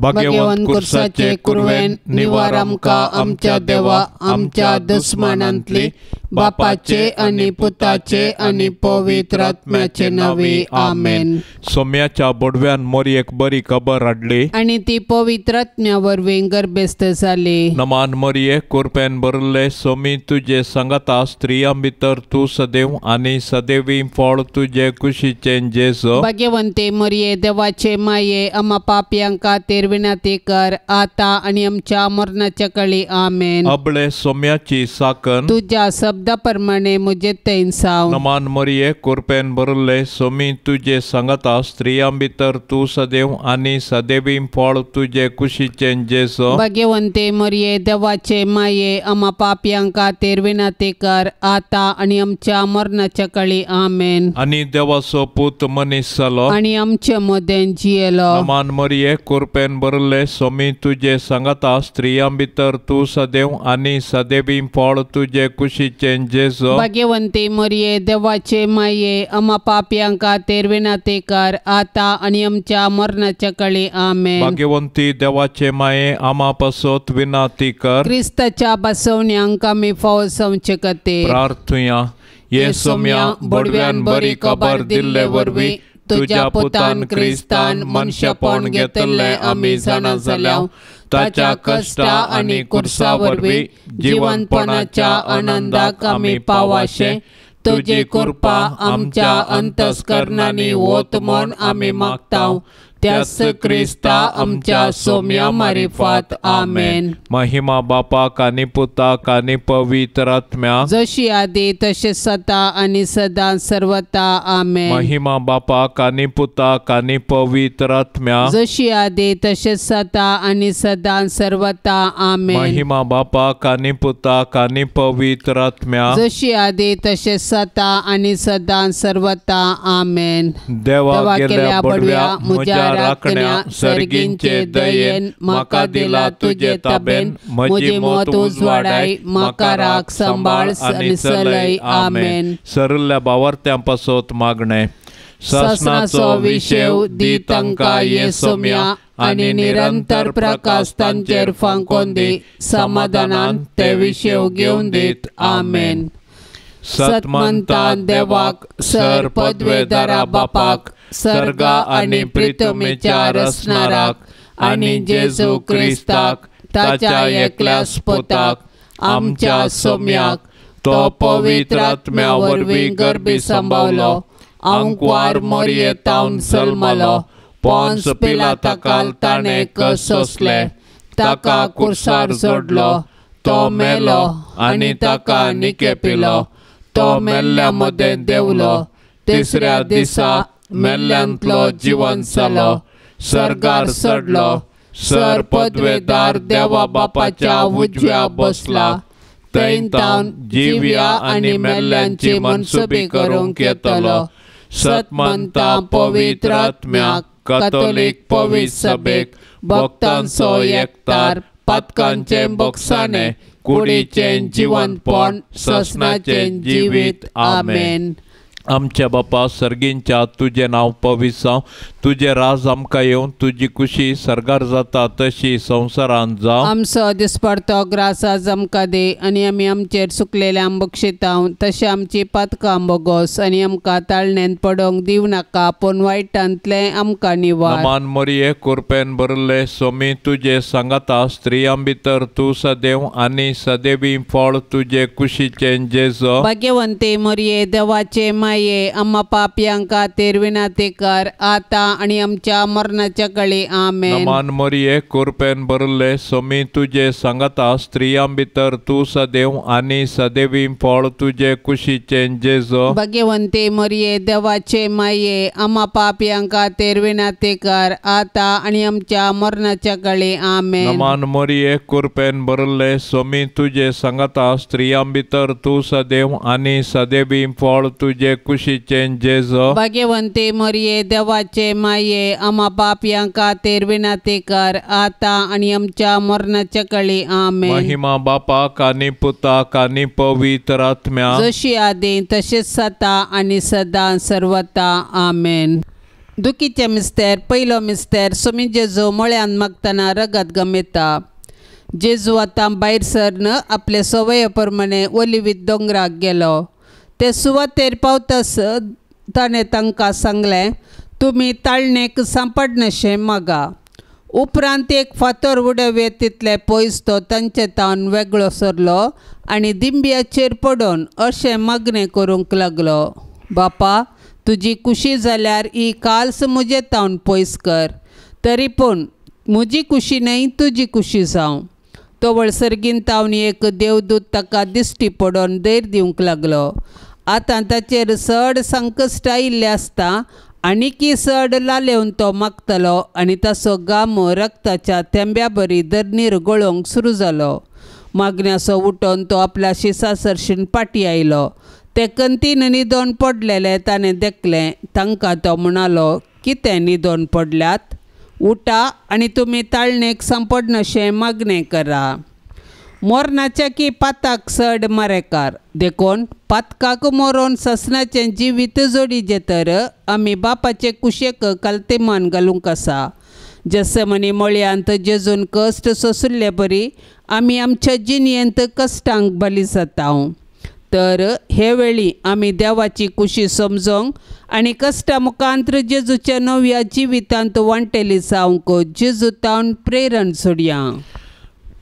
भाग्यवंत कुर्साचे कुरवेन निवार आमकां आमच्या देवा आमच्या दुस्मानांतली बापाचे आनी पुताचे आनी पवित्र आत्म्याचे नांवे आमेन. सोम्याच्या बोडव्यान मोरयेक बरी खबर हाडली आनी ती पवित्र आत्म्या वरवीं गर्भेस्त जाली. नमान मोरये कुरपेन भरिल्ले सोमी तुजे सांगाता स्त्रियां भितर तूं सदैव आनी सदैवी फळ तुजे कुशीचें जेजू. भाग्यवंते मोरये देवाचे माये आमा पापयां खातीर विनंती कर आतां आनी आमच्या मरणाच्या कळी आमेन. अबळे सोम्याची साकन तुज्या शब्दा प्रमाणे म्हजे थंय सावन. नमान मोरये कुरपेन भरिल्ले सोमी तुजे सांगाता स्त्रियां भितर तूं सदैव आनी सदैवी फळ तुजे कुशीचें जेजू. भाग्यवंते मोरये देवाचे माये आमा पापयां खातीर विनंती कर आतां आनी आमच्या मरणाच्या कळी आमेन. आनी देवाचो पूत मनीस जालो आनी आमचे मदें जियेलो. नमान मोरये कुरपेन भरिल्ले सोमी तुजे सांगाता स्त्रियां भितर तूं सदैव आनी सदैवी फळ तुजे कुशीचें जेजू. भाग्यवंती मोरये देवाचे माये आमा पापयां खातीर विनंती कर आतां आनी आमच्या मरणाच्या कळी आमेन. भाग्यवंती देवाचे माये आमा पासत विनंती कर. क्रिस्ताच्या बसवण्यांक आमी फावो जावचे खातीर प्रार्थुया. ये सोम्या बोडव्यान बरी खबर दिल्ले वरवीं तुज्या पुतान क्रिस्तान मनशेपण घेतिल्लें आमी जाणा जाल्या. ताच्या कश्टा आनी कुर्सा वरवीं जिवनपणाच्या आनंदाक आमी पावाशे तुजी कृपा आमच्या अंतस्करणांनी वत म्हूण आमी मागता. त्याच क्रिस्ता आमच्या सोम्या मारिफात आमेन. महिमा बापाक आनी पुताक आनी पवित्र आत्म्याक जशी आदी तशें सदा आनी सदां सर्वता आमेन. महिमा बापाक आनी पुताक आनी पवित्र आत्म्याक जशी आदी तशें सदा आनी सदां सर्वता आमेन. महिमा बापाक आनी पुताक आनी पवित्र आत्म्याक जशी आदी तशें सदा आनी सदां सर्वता आमेन. देवा गेल्या बडव्या म्हज्या राखण्या सर्गींचे दयेन म्हाका दिला तुजे ताबेन म्हजी मत उजवाडाय म्हाका राख सांबाळ आनी चलय आमेन. सरल्या बावर्त्यां पासत मागणें. सासणाचो विशेव दी तांकां ये सोम्या आनी निरंतर प्रकाश तांचेर फांकोन दी. समाधानान ते विशेव घेवन दीत आमेन. सतमंता देवाक सर पदवेदारा बापाक सर्गा आनी प्रितमेच्या रचणाराक आनी जेजू क्रिस्ताक ताच्या एकल्याच पुताक आमच्या सोम्याक तो पवित्र आत्म्या वरवीं गर्भी सांबावलो आंकवार मोरये तावन जल्मलो पोन्स पिलाताकाल ताणें कश्ट सोंसले ताका कुर्सार जोडलो तो मेलो आनी ताका निकेपिलो तो मेल्ल्या मदें देंवलो तिसऱ्या दिसा मेल्ल्यांतलो जिवन जालो सर्गार चडलो सर पदवेदार देवा बापाच्या उजव्या बसला थंय तावन जिव्या आनी मेल्ल्यांची मनसुबी करूंक येतलो. सतमंता पवित्र आत्म्याक कथोलीक पवित्र सभेक भक्तांचो एकतार पातकांचें बोगसाणें कुडीचें जिवनपण ससनाचें जिवीत आमेन. आमच्या बापा सर्गींच्या तुजें नांव पवित्र जावं तुजें राज आमकां येवन तुजी कुशी सर्गार जाता तशी संवसारांत जावं. आमचो दिसपडतो ग्रास आज आमकां दी आनी आमी आमचेर चुकलेल्यांक बक्षितांव तशें आमची पातकां बोगोस आनी आमकां ताळणेंत पडोवंक दिवं नाका पूण वायटांतलें आमकां निवार. नमान मोरये कुरपेन भरिल्ले सोमी तुजे सांगाता स्त्रियां भितर तूं सदैव आनी सदैवी फळ तुजे कुशीचें जेजू. भाग्यवंती मोरये देवाचे माये आम्हा पापयां खातीर विनंती कर आतां आनी आमच्या मरणाच्या कळी आमेन. नमान मोरये कुरपेन भरिल्ले सोमी तुजे सांगाता स्त्रियां भितर तूं सदैव आनी सदैवी फळ तुजे कुशीचें जेजू. भाग्यवंती मोरये देवाचे माये आम्हा पापयां खातीर विनंती कर आतां आनी आमच्या मरणाच्या कळी आमेन. नमान मोरये कुरपेन भरिल्ले सोमी तुजे सांगाता स्त्रियां भितर तूं सदैव आनी सदैवी फळ तुजे कुशीचें जेजू. भाग्यवंती मोरये देवाचे माये आम्हा पापयां खातीर विनंती कर आतां आनी आमच्या मरणाच्या कळी आमेन. महिमा बापाक आनी पुताक आनी पवित्र आत्म्याक जशी आदी तशीच सता आनी सदां सर्वता आमेन. दुखीचे मिस्तेर पयलो मिस्तेर सोमी जेजू मळ्यान मागतना रगत गमेता. जेजू आतां भायर सरन आपले सवये प्रमाणे ओलिवीत दोंगराक गेलो. ते सुवातेर पावतास ताणें तांकां सांगलें, तुमी ताळणेक सांपडनाशें मागा. उपरांत एक फातर उडोवये तितले पयस तो तांचे तावन वेगळो सरलो आनी दिंब्याचेर पडून अशें मागणें करूंक लागलो, बापा तुजी कुशी जाल्यार ही काल्स म्हजे तावन पयस कर, तरी पूण म्हजी कुशी न्हय तुजी कुशी जावं. तो वळसर्गीन तावन एक देवदूत ताका दिश्टी पडून धैर्य दिवंक लागलो. आतां ताचेर चड संकश्ट आयिल्लें आसता आनीकी चड लालेवन तो मागतलो आनी ताचो गाम रक्ताच्या थेंब्या बरी धरणीर गळोवंक सुरू जालो. मागण्याचो उठोवन तो आपल्या शिसा सरशीन पाटी आयलो. ते कंतीन न्हिदोन पडलेले ताणें देखलें. तांकां तो म्हणालो, कितें न्हिदोन पडल्यात? उठा आनी तुमी ताळणेक सांपडनाशें मागणें करा. मोरनाच्या की पाताक चड मारेकार, देखून पातकाक मरोन ससनाचें जिवीत जोडीचें तर आमी बापाचे कुशेक कालतेमान घालूंक आसा. जसमनी मळयांत जेजून कश्ट सोंशिल्ले बरी आमी आमच्या जिणेंत कश्टांक बली जाता. तर हे वेळी आमी देवाची कुशी समजोंक आनी कश्टा मुखांत जेजूच्या नव्या जिवितांत वांटेली जावंक जेजू तावन प्रेरण सोडया.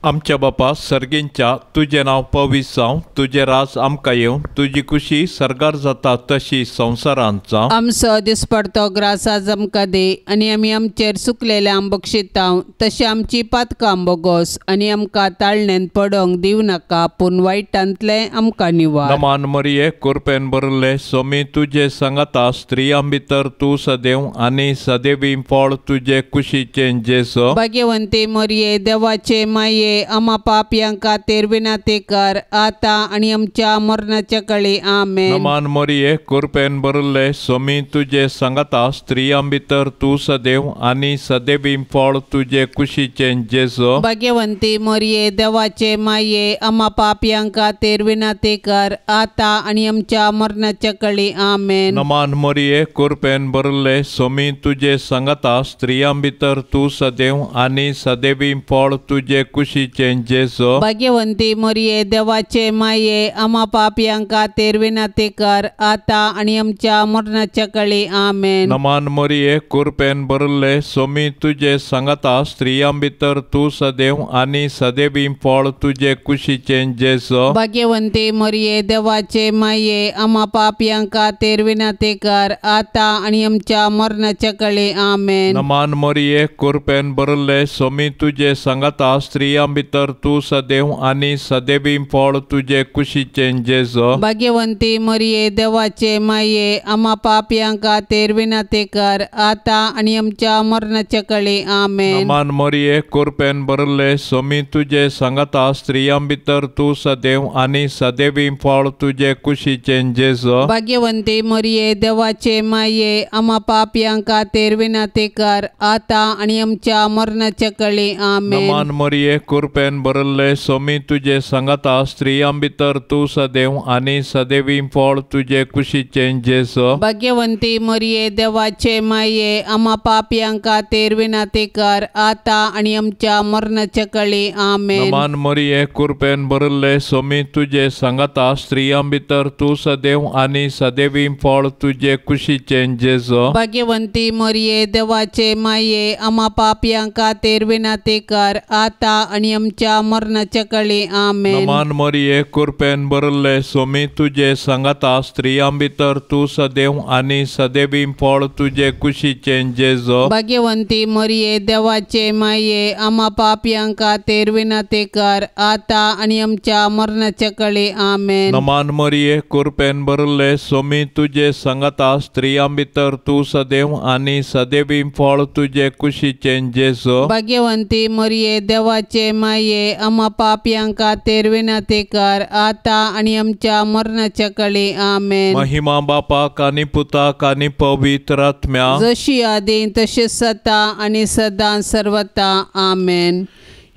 आमच्या बापा सर्गींच्या तुजें नांव पवित्र जावं, तुजें राज आमकां येवं, तुजी कुशी सर्गार जाता तशी संवसारांत जावं. आमचो दिसपडतो ग्रास आज आमकां दी आनी आमी आमचेर सुकलेल्या बक्षितांव तशें आमची पातकां बोगोस आनी आमकां ताळणेन पडोंक दिवं नाका, पूण वायटांतलें आमकां निवार. नमान मरिये कुरपेन भरले सोमी तुजे सांगाता, स्त्रियां भितर तूं सदैव आनी सदैवी फळ तुजे कुशीचें जेजू. भाग्यवंती मरिये देवाचे माये आमा पापयां खातीर विनंती कर आतां आनी आमच्या मरणाच्या कळी. आमेन. नमान मरिये कुरपेन भरले सोमी तुजे सांगाता, स्त्रियां भितर तूं सदैव आनी सदैवी फळ तुजे कुशीचें जेजू. भाग्यवंती मरिये देवाचे माये आमा पापयां खातीर विनंती कर आतां आनी आमच्या मरणाच्या कळी. आमेन. नमान मरिये कुरपेन भरले सोमी तुजे सांगाता, स्त्रियां भितर तूं सदैव आनी सदैवी फळ तुजे कुशीचें जेजू. भाग्यवंती मरिये देवाचे माये आमा पापयां खातीर विनंती कर आतां आनी आमच्या मरणाच्या कळी. आमेन. नमान मरिये कुरपेन भरले सोमी तुजे सांगाता, स्त्रियां भितर तूं सदैव आनी सदैवी फळ तुजे कुशीचें जेजू. भाग्यवंती मरिये देवाचे माये आमा पापयां खातीर विनंती कर आतां आनी आमच्या मरणाच्या कळी. आमेन. नमान मरिये कुरपेन भरले सोमी तुजे सांगाता, स्त्रियां भितर तूं सदैव आनी सदैवी फळ तुजे कुशीचें जेजू. भाग्यवंती मरिये देवाचे माये आमा पापयां खातीर विनंती कर आतां आनी आमच्या मरणाच्या कळी. आमेन. नमान मरिये कुरपेन भरले सोमी तुजे सांगाता, स्त्रियां भितर तूं सदैव आनी सदैवी फळ तुजे कुशीचें जेजू. भाग्यवंती मरिये देवाचे माये आमा पापयां खातीर विनंती कर आतां आनी आमच्या मरणाच्या कळी. आमेन. नमान मरिये कुरपेन भरले सोमी तुजे सांगाता, स्त्रियां भितर तूं सदैव आनी सदैवी फळ तुजे कुशीचें जेजू. भाग्यवंती मरिये देवाचे माये आमा पापयां खातीर विनंती कर आतां आनी आमच्या मरणाच्या कळी. आमेन. नमान मरिये कुरपेन भरले सोमी तुजे सांगाता, स्त्रियां भितर तूं सदैव आनी सदैवी फळ तुजे कुशीचें जेजू. भाग्यवंती मरिये देवाचे माये आमा पापयां खातीर विनंती कर आतां आनी आमच्या मरणाच्या कळी. आमेन. नमान मरिये कुरपेन भरले सोमी तुजे सांगाता, स्त्रियां भितर तूं सदैव आनी सदैवी फळ तुजे कुशीचें जेजू. भाग्यवंती मरिये देवाचे माये आमा पापयां खातीर विनंती कर आतां आनी आमच्या मरणाच्या कळी. आमेन. नमान मरिये कुरपेन भरले सोमी तुजे सांगाता, स्त्रियां भितर तूं सदैव आनी सदैवी फळ तुजे कुशीचें जेजू. भाग्यवंती मरिये देवाचे माये आमा पापयां खातीर विनंती कर आतां आनी आमच्या मरणाच्या कळी. आमेन. महिमा बापाक आनी पुताक आनी पवित्र आत्म्याक, जशी आदी तशी सदा आनी सदां सर्वता. आमेन.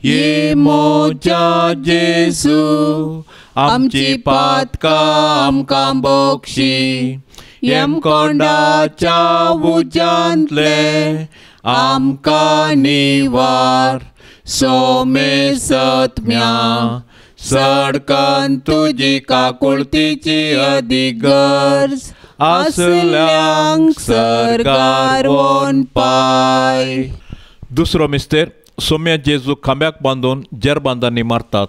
ये मोजा जेजू आमची पातकां आमकां बक्षी, यमकोंडाच्या उज्यांतले आमकां निवार. सोमेसत्म्या सडकन तुजी काकुळतीची अदीक गरज आसल्यांक सर्गार वोन पाय. दुसरो मिस्तेर सोम्या जेजू खांब्याक बांदून जेरबांदांनी मारतात.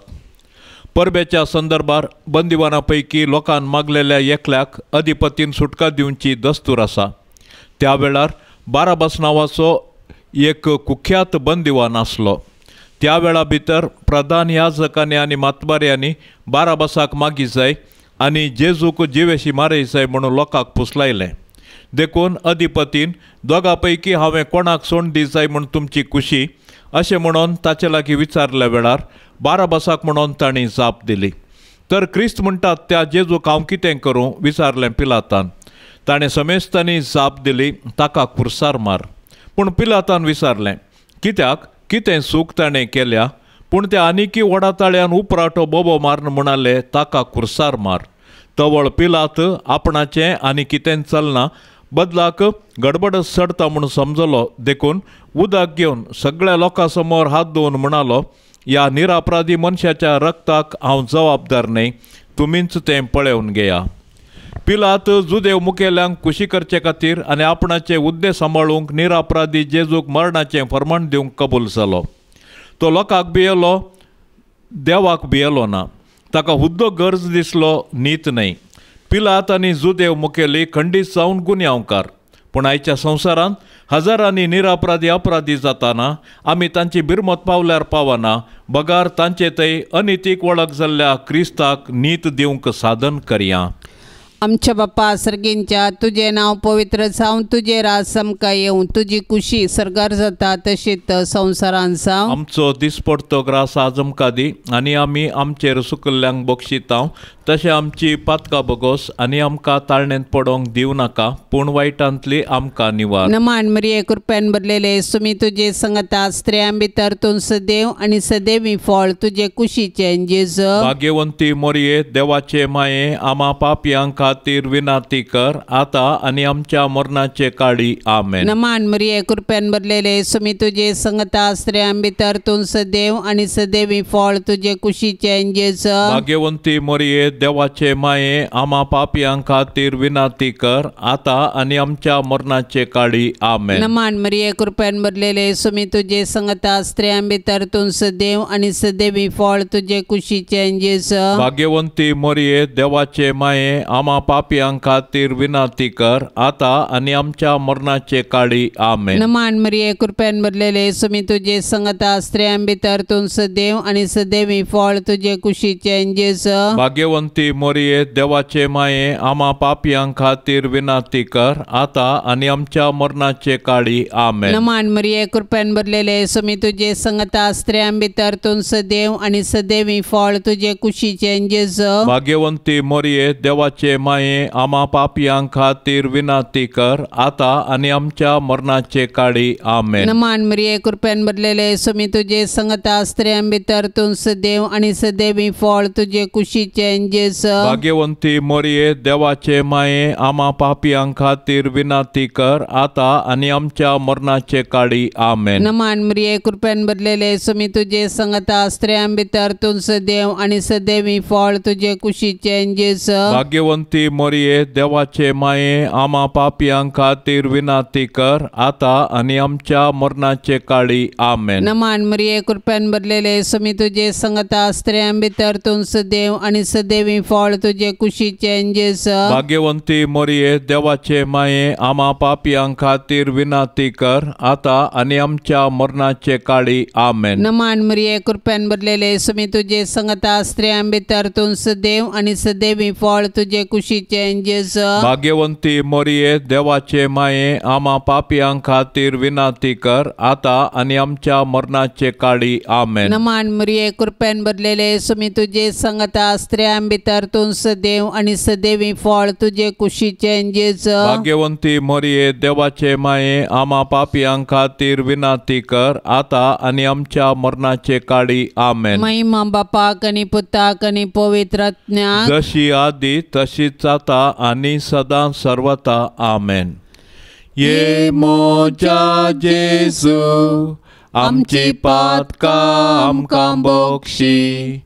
परबेच्या संदर्भार बंदिवाना पैकी लोकान मागलेल्या एकल्याक अधिपतीन सुटका दिवची दस्तूर आसा. त्या वेळार बाराबास नांवाचो एक कुख्यात बंदिवान आसलो. त्या वेळा भितर प्रधान याजकांनी आनी मातबाऱ्यांनी बाराबासाक मागी जाय आनी जेजूक जिवेशी मारय जाय म्हणून लोकांक पुसलायलें. देखून अधिपतीन दोगां पैकी हांवें कोणाक सोंड दी जाय म्हूण तुमची खुशी अशें म्हणून ताचे लागीं विचारल्या वेळार बाराबासाक म्हणून तांणी जाप दिली. तर क्रिस्त म्हणटात त्या जेजूक हांव कितें करूं विचारलें पिलातान. ताणें समेस्तांनी जाप दिली, ताका खुर्सार मार. पूण पिलातान विचारलें, कित्याक, कितें चूक ताणें केल्या? पूण त्या आनिकी व्हडा ताळ्यान उपराटो बोबो मारून म्हणाले, ताका खुर्सार मार. तवळ पिलात आपणाचें आनी कितें चलना बदलाक गडबड चडता म्हूण समजलो. देखून उदक घेवन सगळ्या लोकां समोर हात धुवन म्हणालो, ह्या निरापराधी मनशाच्या रक्ताक हांव जबाबदार न्हय, तुमीच तें पळोवन घेया. पिलात जुदेव मुखेल्यांक खुशी करचे खातीर आनी आपणाचे हुद्दे सांबाळूंक निरापराधी जेजूक मरणाचें फर्माण दिवंक कबूल जालो. तो लोकांक भियेलो, देवाक भियेलो ना. ताका हुद्दो गरज दिसलो, नीत न्हय. पिलात आनी जुदेव मुखेली खंडीत जावन गुन्यांवकार. पूण आयच्या संवसारांत हजारांनी निरापराधी अपराधी जाताना आमी तांची बिरमत पावल्यार पावना, बगार तांचे थंय अनितीक वळख जाल्ल्या क्रिस्ताक नीत दिवंक साधन करया. आमच्या बाप्पा सर्गींच्या तुजें नांव पवित्र जावं, तुजें राज आमकां येवं, तुजी कुशी सर्गार जाता तशीच संवसारान जावं. आमचो दिसपडतो ग्रास आज आमकां दी आनी आमी आमचेर सुकल्ल्यांक बक्षितांव तशें आमची पातकां बगोस आनी आमकां ताळणेंत पडोवंक दिवं नाका, पूण वायटांतली आमकां निवार. नमान मरिये कृपेन भरलेले सुमी तुजे संगता, स्त्रियां भितर तूं सदैव आनी सदैवी फळ तुजे कुशीचें जेजू. भाग्यवंती मोरये देवाचे माये आमा पापयांक खातीर विनाती कर आता आनी आमच्या मरणाचे काळी. आमेन. नमान मरिये कृपेन भरलेले सुमी तुजे संगता, स्त्रियां भितर तूं सदैव आनी सदैवी फळ तुजे कुशीचें जेजू. भाग्यवंती मोरये देवाचे माये आमा पापयां खातीर विनाती कर आता आनी आमच्या मरणाचे काळी. आमेन. नमान मरिये कृपेन भरलेले सुमी तुजे संगता, स्त्रियां भितर तूं सदैव आनी सदैवी फळ तुजे कुशीचें जेजू. भाग्यवंती मोरये देवाचे माये आमा पापयां खातीर विनाती कर आता आनी आमच्या मरणाचे काळी. आमेन. नमान मरिये कृपेन भरलेले सुमी तुजे संगता, स्त्रियां भितर तूं सदैव आनी सदैवी फळ तुजे कुशीचें जेजू. भाग्यवंती मोरये देवाचे माये आमा पापयां खातीर विनाती कर आता आनी आमच्या मरणाचे काळी. आमेन. नमान मरिये कृपेन भरलेले सुमी तुजे संगता, स्त्रियां भितर तूं सदैव आनी सदैवी फळ तुजे कुशीचें जेजू. भाग्यवंती मोरये देवाचे माये आमा पापयां खातीर विनाती कर आता आनी आमच्या मरणाचे काळी. आमेन. नमान मरिये कृपेन भरलेले सुमी तुजे संगता, स्त्रियां भितर तूं सदैव आनी सदैवी फळ तुजे कुशीचें जेजू. भाग्यवंती मोरये देवाचे माये आमा पापयां खातीर विनाती कर आता आनी आमच्या मरणाचे काळी. आमेन. नमान मरिये कृपेन भरलेले सुमी तुजे संगता, स्त्रियां भितर तूं सदैव आनी सदैवी फळ तुजे कुशीचें जेजू. भाग्यवंती मोरये देवाचे माये आमा पापयां खातीर विनाती कर आता आनी आमच्या मरणाचे काळी. आमेन. नमान मरिये कृपेन भरलेले सुमी तुजे संगता, स्त्रियां भितर तूं सदैव आनी सदैवी फळ तुजे कुशीचें जेजू. भाग्यवंती मोरये देवाचे माये आमा पापयां खातीर विनाती कर आता आनी आमच्या मरणाचे काळी. आमेन. नमान मरिये कृपेन भरलेले सुमी तुजे संगता, स्त्रियां भितर तूं सदैव आनी सदैवी फळ तुजे कुशीचें जेजू. भाग्यवंती मोरये देवाचे माये आमा पापयां खातीर विनाती कर आता आनी आमच्या मरणाचे काळी. आमेन. नमान मरिये कृपेन भरलेले सुमी तुजे संगता, स्त्रियां भितर तूं सदैव आनी सदैवी फळ तुजे कुशीचें जेजू. भाग्यवंती मरिये देवाचे माये आमा पापयां खातीर विनंती कर आतां आनी आमच्या मरणाचे काळी. आमेन. महिमा बापाक आनी पुताक आनी पवित्र आत्म्याक, जशी आदी तशीच आतां आनी सदां सर्वता. आमेन. ये मोजा जेजू आमची पातकां आमकां बक्षी,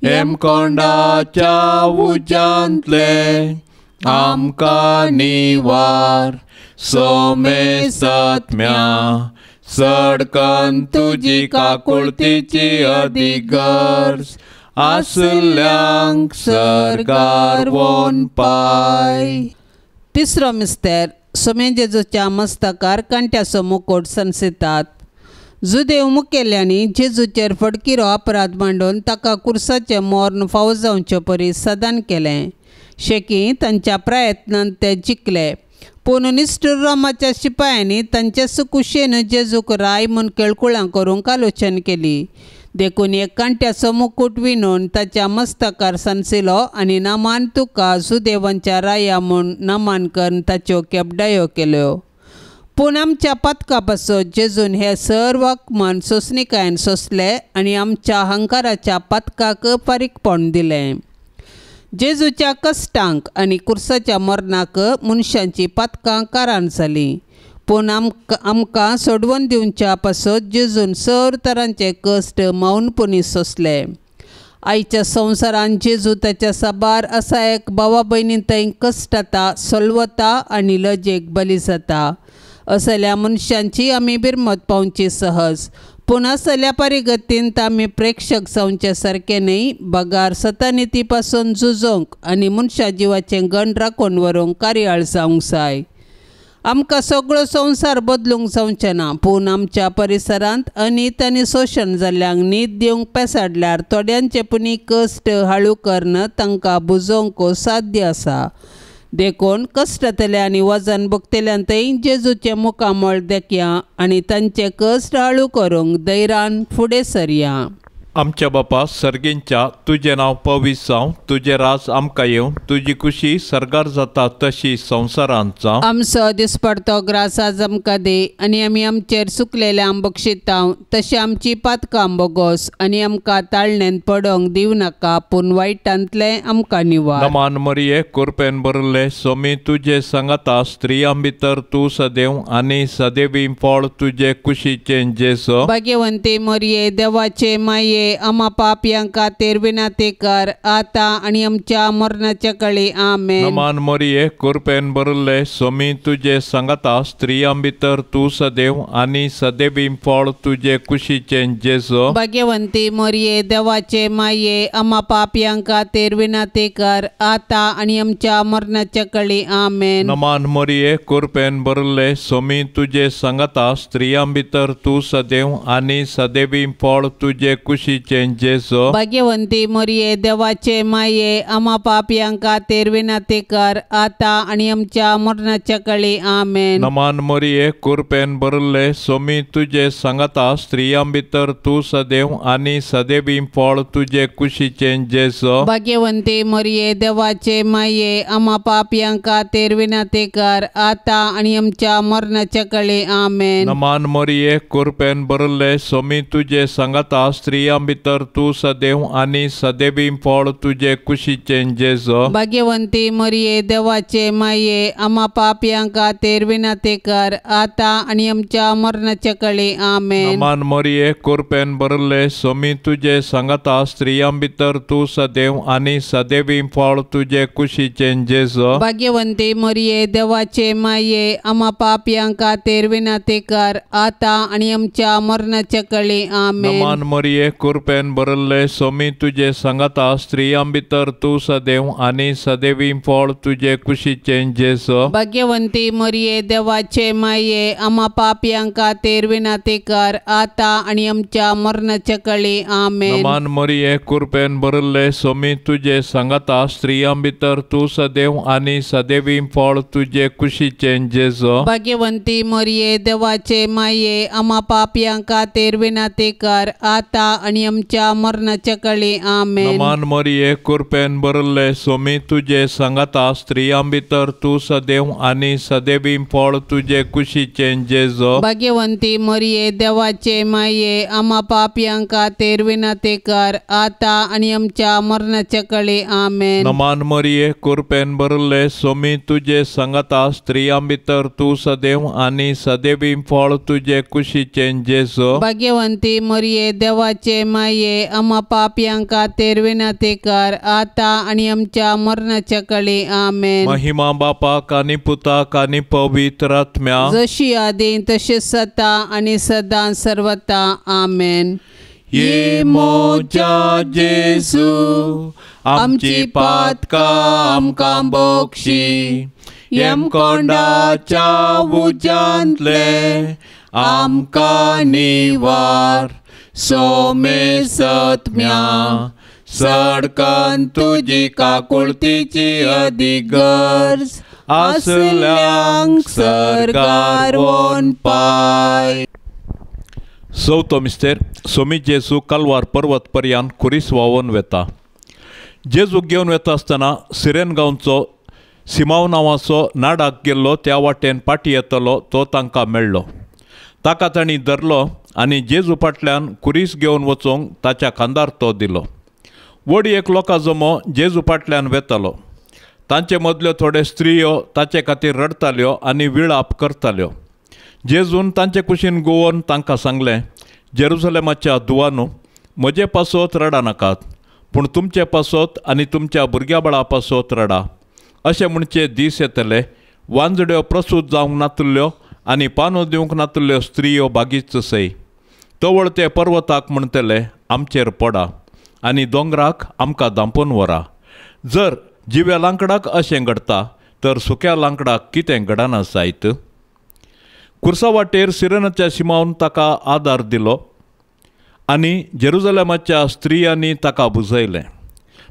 हेमकोंडाच्या उज्यांतले आमकां निवार, सोमे सत्म्या सडकन तुजी काकुळतीची अदीक गरज आसल्यांक सर्गार वोन पाय. तिसरो मिस्तेर सोमे जेजूच्या मस्तकार कांट्याचो मुकोट सनसितात. जुदेव मुखेल्यांनी जेजूचेर फडकिरो अपराध मांडून ताका कुर्साचें मर्ण फावो जावचे परी सदान केलें. शेकी तांच्या प्रयत्नान ते जिखले, पूण निश्ठूर रोमाच्या शिपायांनी तांचे सुकुशेन जेजूक राय म्हूण केळकुळां करूंक आलोचन केली. देखून एक कांट्याचो मुकूट विणून ताच्या मस्तकार सनसिलो आनी नामान तुका जुदेवांच्या राया म्हूण नामान करून ताच्यो केपडायो केल्यो. पूण आमच्या पातका पासत जेजून हे सर्व अपमान सोंसणिकायेन सोंसले आनी आमच्या अहंकाराच्या पातकाक फारीकपण दिलें. जेजूच्या कश्टांक आनी कुर्साच्या मरणाक मनशांची पातकां कारण जालीं, पूण आमकां सोडवून दिवच्या पासत जेजून सर्व तरांचे कश्ट मौनपणी सोंसले. आयच्या संवसारांत जेजू ताच्या साबार असा एक भावा भयणी थंय कश्टता, सलवता आनी लजेक बली जाता. असल्या मनशांची आमी बिरमत पावची सहज, पूण असल्या परिगतींत आमी प्रेक्षक जावचे सारकें न्हय, बगार सतानिती पासून झुजोवंक आनी मनशा जिवाचें गण राखून व्हरूंक कार्याळ जावंक जाय. आमकां सगळो संवसार बदलूंक जावचें ना, पूण आमच्या परिसरांत अनीत आनी शोशण जाल्ल्यांक नीत दिवंक पेसाडल्यार थोड्यांचे पुणी कश्ट हाळू करून तांकां बुजोवंक साध्य आसा. देखून कश्टांतल्या आनी वजन भोगतल्यान थंय जेजूचें मुखामळ देखया आनी तांचे कश्ट हाळू करूंक धैर्यान फुडें सरया. आमच्या बापा सर्गींच्या तुजें नांव पवित्र जावं, तुजें राज आमकां येवं, तुजी खुशी सर्गार जाता तशी संवसारांत जावं. आमचो दिसपडतो ग्रास आज आमकां दी आनी आमी आमचेर सुकलेल्या बक्षितांव तशें आमची पातकां बोगोस आनी आमकां ताळणेंत पडोवंक दिवं नाका, पूण वायटांतलें आमकां निवार. नमान मरिये कुरपेन भरले सोमी तुजे सांगाता, स्त्रियां भितर तूं सदैव आनी सदैवी फळ तुजे कुशीचें जेजू. भाग्यवंती मरिये देवाचे माये आमा पापयां खातीर विनंती कर आतां आनी आमच्या मरणाच्या काळी. आमेन. नमान मरिये कुरपेन भरले सोमी तुजे सांगाता, स्त्रियां भितर तूं सदैव आनी सदैवी फळ तुजे कुशीचें जेजू. भाग्यवंती मरिये देवाचे माये आमा पापयां खातीर विनंती कर आतां आनी आमच्या मरणाच्या काळी. आमेन. नमान मरिये कुरपेन भरले सोमी तुजे सांगाता, स्त्रियां भितर तूं सदैव आनी सदैवी फळ तुजे कुशीचें जेजू. भाग्यवंती मरिये देवाचे माये आमा पापयां खातीर विनंती कर आतां आनी आमच्या मरणाच्या काळी. आमेन. नमान मरिये कुरपेन भरले सोमी तुजे सांगाता, स्त्रियां भितर तूं सदैव आनी सदैवी फळ तुजे कुशीचें जेजू. भाग्यवंती मरिये देवाचे माये आमा पापयां खातीर विनंती कर आतां आनी आमच्या मरणाच्या काळी. आमेन. नमान मरिये कुरपेन भरले सोमी तुजे सांगाता, स्त्रियां भितर तूं सदैव आनी सदैवी फळ तुजे कुशीचें जेजू. भाग्यवंती मरिये देवाचे माये आमा पापयां खातीर विनंती कर आतां आनी आमच्या मरणाच्या काळी. आमेन. नमान मरिये कुरपेन भरले सोमी तुजे सांगाता, स्त्रियां भितर तूं सदैव आनी सदैवी फळ तुजे कुशीचें जेजू. भाग्यवंती मरिये देवाचे माये आमा पापयां खातीर विनंती कर आतां आनी आमच्या मरणाच्या काळी. आमेन. नमान मरिये कुरपेन भरले सोमी तुजे सांगाता, स्त्रियां भितर तूं सदैव आनी सदैवी फळ तुजे कुशीचें जेजू. भाग्यवंती मरिये देवाचे माये आमा पापयां खातीर विनंती कर आतां आनी आमच्या मरणाच्या काळी. आमेन. नमान मरिये कुरपेन भरले सोमी तुजे सांगाता, स्त्रियां भितर तूं सदैव आनी सदैवी फळ तुजे कुशीचें जेजू. भाग्यवंती मरिये देवाचे माये आमा पापयां खातीर विनंती कर आतां आनी आनी आमच्या मरणाच्या काळी. आमेन. नमान मरिये, कृपेन भरिल्ले, सोमी तुजे सांगाता, स्त्रियां भितर तूं सदैव आनी सदैवी फळ तुजे कुशीचें जेजो. भाग्यवंती मरिये, देवाचे माये, आमा पापयां खातीर विनंती कर आतां आनी आमच्या मरणाच्या काळी. आमेन. नमान मरिये, कृपेन भरिल्ले, सोमी तुजे सांगाता, स्त्रियां भितर तूं सदैव आनी सदैवी फळ तुजे कुशीचें जेजो. भाग्यवंती मरिये, देवाचे माये, आमा पापयां खातीर विनंती कर आतां आनी आमच्या मरणाच्या काळी. आमेन. महिमा बापाक आनी पुताक आनी पवित्र आत्म्या, जशी आदी तशी सता आनी सदां सर्वता. आमेन. ये मोजा जेजू, आमची पातकां आमकां बक्षी, यमकोंडाच्या उज्यांतले आमकां निवार, सोमे सत्म्या सडकन तुजी काकुळतीची अदीक गरज आसल्यांक सर्गार वोन पाय. चवथो मिस्तेर. सोमी जेजू कलवार पर्वत पर्यान खुरीस व्हांवोन वेता. जेजूक घेवन वेता आसतना सिरेन गांवचो सिमांव नांवाचो नाडाक गेल्लो त्या वाटेन फाटीं येतलो तो तांकां मेळ्ळो. ताका तांणी धरलो आनी जेजू फाटल्यान खुरीस घेवन वचूंक ताच्या खांदार तो दिलो. व्हड एक लोकां जमो जेजू फाटल्यान वेतालो. तांचे मदल्यो थोड्यो स्त्रियो ताचे खातीर रडटाल्यो आनी विळाप करताल्यो. जेजून तांचे कुशीन गोवन तांकां सांगलें, जेरुजलेमाच्या दुवानू, म्हजे पासत रडा नाकात, पूण तुमचे पासत आनी तुमच्या भुरग्या बाळा पासत रडा. अशें म्हणचे दीस येतले, वांजड्यो प्रसूत जावंक नातुल्ल्यो आनी पानो दिवंक नातुल्ल्यो स्त्रियो बागीच सय. तवळ ते पर्वताक म्हणटले, आमचेर पडा, आनी दोंगराक आमकां धांपून व्हरा. जर जिव्या लांकडाक अशें घडटा तर सुक्या लांकडाक कितें घडना जायत. कुर्सा वाटेर सिरेनाच्या शिमावन ताका आदार दिलो आनी जेरुजलेमाच्या स्त्रियांनी ताका बुजयलें.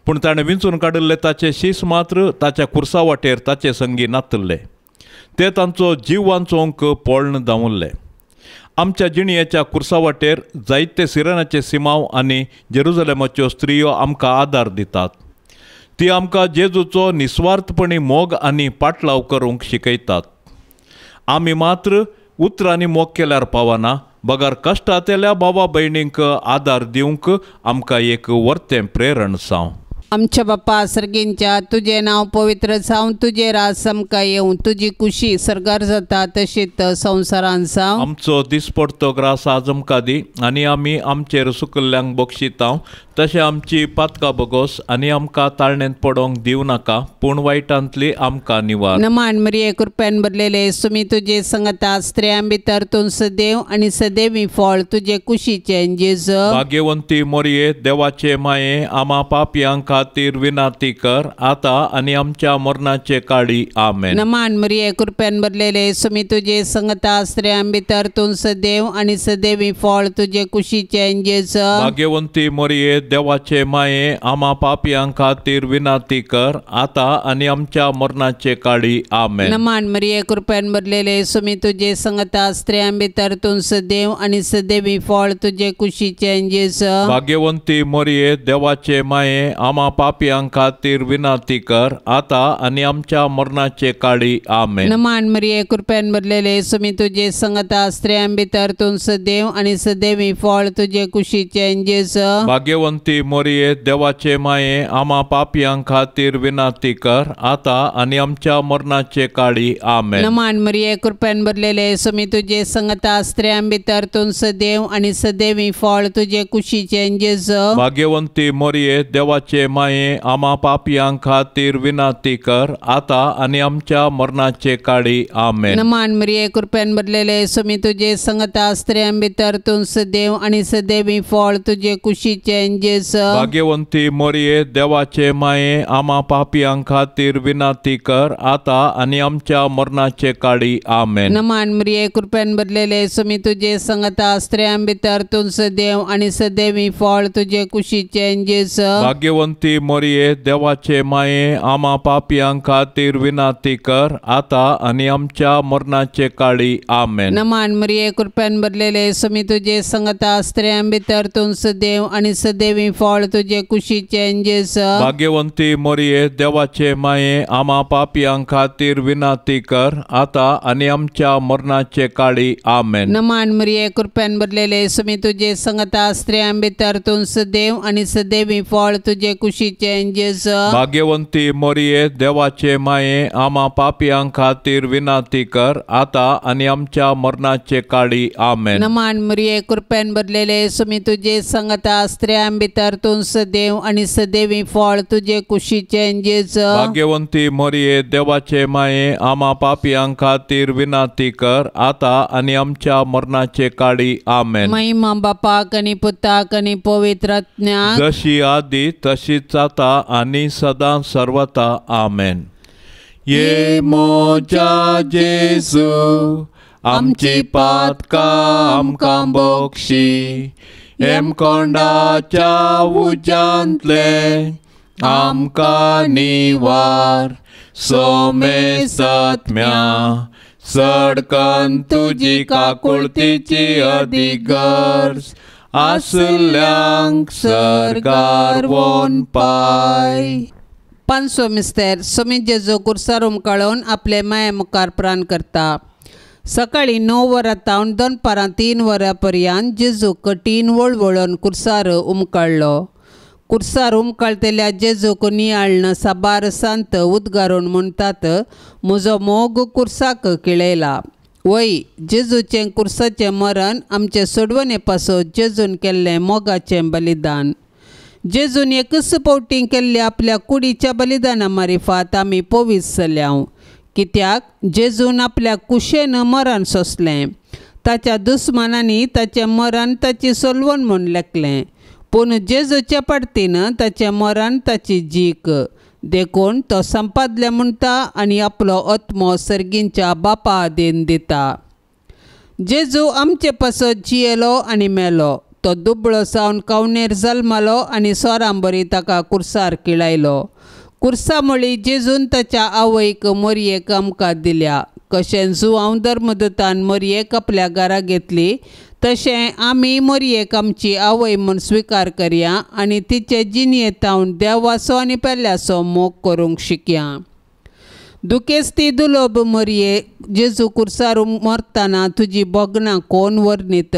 पूण ताणें विंचून काडिल्ले ताचे शीस मात्र ताच्या कुर्सा वाटेर ताचे संगी नातल्ले. ते तांचो जीव वांचोवंक पळण धांवल्ले. आमच्या जिणयेच्या कुर्सा वाटेर जायते सिरेनाचे सिमांव आनी जेरुजलेमाच्यो स्त्रियो आमकां आदार दितात. ती आमकां जेजूचो निस्वार्थपणी मोग आनी पाटलाव करूंक शिकयतात. आमी मात्र उतरांनी मोग केल्यार पावना, बगर कश्टांतल्या भावा भयणींक आदार दिवंक आमकां एक वर्तें प्रेरण जावं. आमच्या बापा सर्गींच्या, तुजें नांव पवित्र जावं, तुजें राज आमकां येवं, तुजी कुशी सर्गार जाता तशीच संवसारान जावं. आमचो दिसपडतो ग्रास आज आमकां दी आनी आमी आमचेर सुकल्ल्यांक बक्षितांव तशें आमची पातकां बगोस आनी आमकां ताळणेंत पडोवंक दिवं नाका, पूण वायटांतली आमकां निवार. नमान मरिये, कृपेन भरलेले, सुमी तुजे संगता, स्त्रियां भितर तूं सदैव आनी सदैवी फळ तुजे कुशीचें जेजू. भाग्यवंती मरिये, देवाचे माये, आमा पापयांक खातीर विनंती कर आतां आनी आमच्या मरणाचे काळी. आमेन. नमान मरिये, कृपेन भरलेले, सुमी तुजे संगता, स्त्रियां भितर तूं सदैव आनी सदैवी फळ तुजे कुशीचें जेजू. भाग्यवंती मरिये, देवाचे माये, आमा पापयां खातीर विनंती कर आतां आनी आमच्या मरणाचे काळी. आमेन. नमान मरिये, कृपेन भरलेले, सुमी तुजे संगता, स्त्रियां भितर तूं सदैव आनी सदैवी फळ तुजे कुशीचें जेजू. भाग्यवंती मरिये, देवाचे माये, आमा पापयां खातीर विनंती कर आतां आनी आमच्या मरणाचे काळी. आमेन. नमान मरिये, कृपेन भरलेले, सुमी तुजे संगता, स्त्रियां भितर तूं सदैव आनी सदैवी फळ तुजे कुशीचें जेजू. भाग्यवंती मरिये, देवाचे माये, आमा पापयां खातीर विनंती कर आतां आनी आमच्या मरणाचे काळी. आमेन. नमान मरिये, कृपेन भरलेले, सुमी तुजे संगता, स्त्रियां भितर तूं सदैव आनी सदैवी फळ तुजे कुशीचें जेजू. भाग्यवंती मरिये, देवाचे माये, आमा पापयां खातीर विनंती कर आतां आनी आमच्या मरणाचे काळी. आमेन. नमान मरिये, कृपेन भरलेले, सुमी तुजे संगता, स्त्रियां भितर तूं सदैव आनी सदैवी फळ तुजे कुशीचें जेजू. भाग्यवंती मरिये, देवाचे माये, आमा पापयां खातीर विनंती कर आतां आनी आमच्या मरणाचे काळी. आमेन. नमान मरिये, कृपेन भरलेले, सुमी तुजे संगता, स्त्रियां भितर तूं सदैव आनी सदैवी फळ तुजे कुशीचें जेजू. भाग्यवंती भाग्यवंती मोरये देवाचे माये आमा पापयां खातीर विनाती कर आता आनी आमच्या मरणाचे काळी आमेन। नमान मरिये कृपेन भरलेले समी तुजे संगता स्त्रियां भितर तूं सदैव आनी सदैवी फळ तुजे कुशीचें जेजू। भाग्यवंती मोरये देवाचे माये आमा पापयां खातीर विनाती कर आता आनी आमच्या मरणाचे काळी आमेन। नमान मरिये कृपेन भरलेले समी तुजे संगता स्त्रियां भितर तूं सदैव आनी सदैवी फळ तुजे कुशीचें जेजू। भाग्यवंती मोरये देवाचे माये आमा पापयां खातीर विनाती कर आता आनी आमच्या मरणाचे काळी आमेन। नमान मरिये कृपेन भरलेले समी तुजे संगता स्त्रियां भितर तूं सदैव आनी सदैवी फळ तुजे कुशीचें जेजू। भाग्यवंती मोरये देवाचे माये आमा पापयां खातीर विनाती कर आता आनी आमच्या मरणाचे काळी आमेन। महिमा बापाक आनी पुताक आनी पवित्र आत्म्याक जशी आदी तशीच आता आनी सदां सर्वता आमेन। ये मोजा जेजू आमची पातकां आमकां बक्षी हेमकोंडाच्या उज्यांतले आमकां निवार सोमे सत्म्या सडकन तुजी काकुळतीची अदीक गरज आसल्यांक सरकार वोन पाय। पांचवो मिस्तेर सोमी जेजू कुर्सार उमकाळोवन आपले माये मुखार प्राण करता। सकाळी 9 वरां तावन दनपारां 3 वरां पर्यंत जेजू कठीण वळवळून कुर्सार उमकाळ्ळो। कुर्सार उमकाळतल्या जेजूक नियाळ्ळन साबार संत उद्गारून म्हणटात म्हजो मोग कुर्साक किळयला। वय जेजूचें कुर्साचें मरण आमचे सोडवणे पासत जेजून केल्लें मोगाचें बलिदान। जेजून एकच फावटी केल्ल्या आपल्या कुडीच्या बलिदाना मारिफात आमी पवीस जाल्या कित्याक जेजून आपल्या कुशेन मरण सोंसलें। ताच्या दुस्मानांनी ताचें मरण ताची सोलवण म्हूण लेखलें पूण जेजूच्या पडतीन ताचें मरण ताची जीक देखून तो संपादले म्हणटा आनी आपलो आत्मो सर्गींच्या बापा आदीन दिता। जेजू आमचे पासत जियेलो आनी मेलो। तो दुबळो जावन कावनेर जल्मालो आनी सोरांबरी ताका कुर्सार किळायलो। कुर्सा मळी जेजून ताच्या आवयक मोरयेक आमकां दिल्या। कशें जुआंव धर्मदूतान मोरयेक आपल्या घरा घेतली तशें आमी मोरयेक आमची आवय म्हूण स्विकार करया आनी तिचे जिणेंत देवाचो आनी पेल्याचो मोग करूंक शिकया। दुखेस्ती दुलोब मोरये जेजू कुर्सार मरतना तुजी भोगणां कोण वर्णीत।